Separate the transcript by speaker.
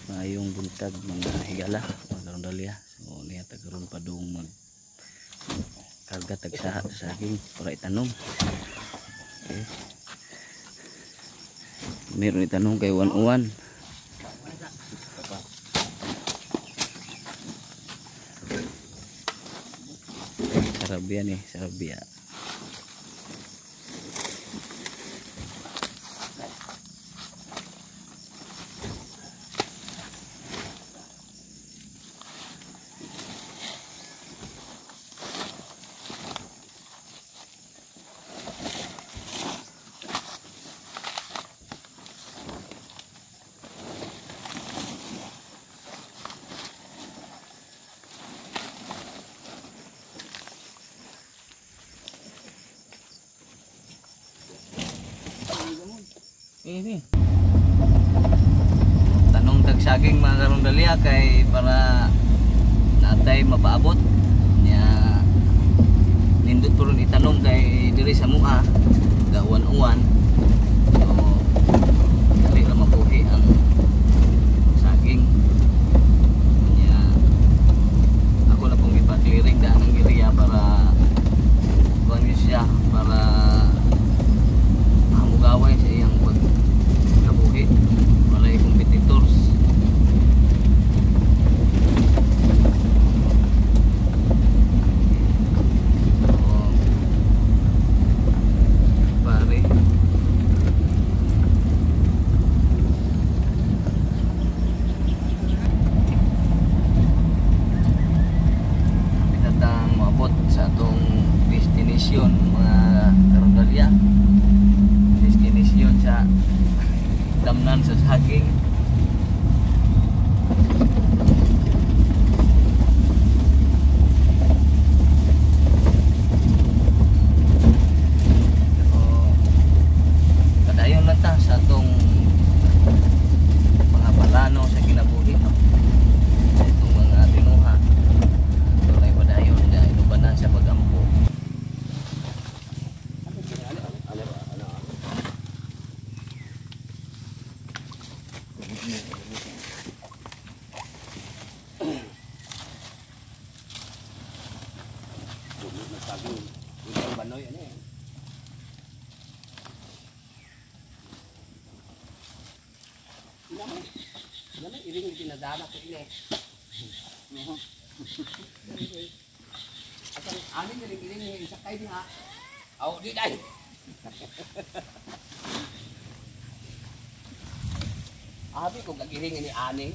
Speaker 1: Maayong buntag mga higala, mga karundalya. So niya tagkaroon pa doong mag karga tag sa saging para itanom. Okay. Meron itanom kay 101. Sarabia ni, sarabia. Ini tanong tag saging mga karundalya kay para natay mapaabot nya nindot puro itanong kay diri sa mua gawan-uwan, so dili ra mabuhi ang saging nya. Ako na pong ipa-clearing daan ang area para kuan siya, para hamugaway sa iyang pagkabuhi, walay competitors. So, pare, pitatang maabot sa atong destination mga karundalya. Destination sa damnan sa saging. Pero kadayon lang ta sa atong mga palano sa kinabuhi, no? Sa itong mga tinuha. Ito na padayon na inubanan sa pagampo.
Speaker 2: Abi kung kagiring ini aning.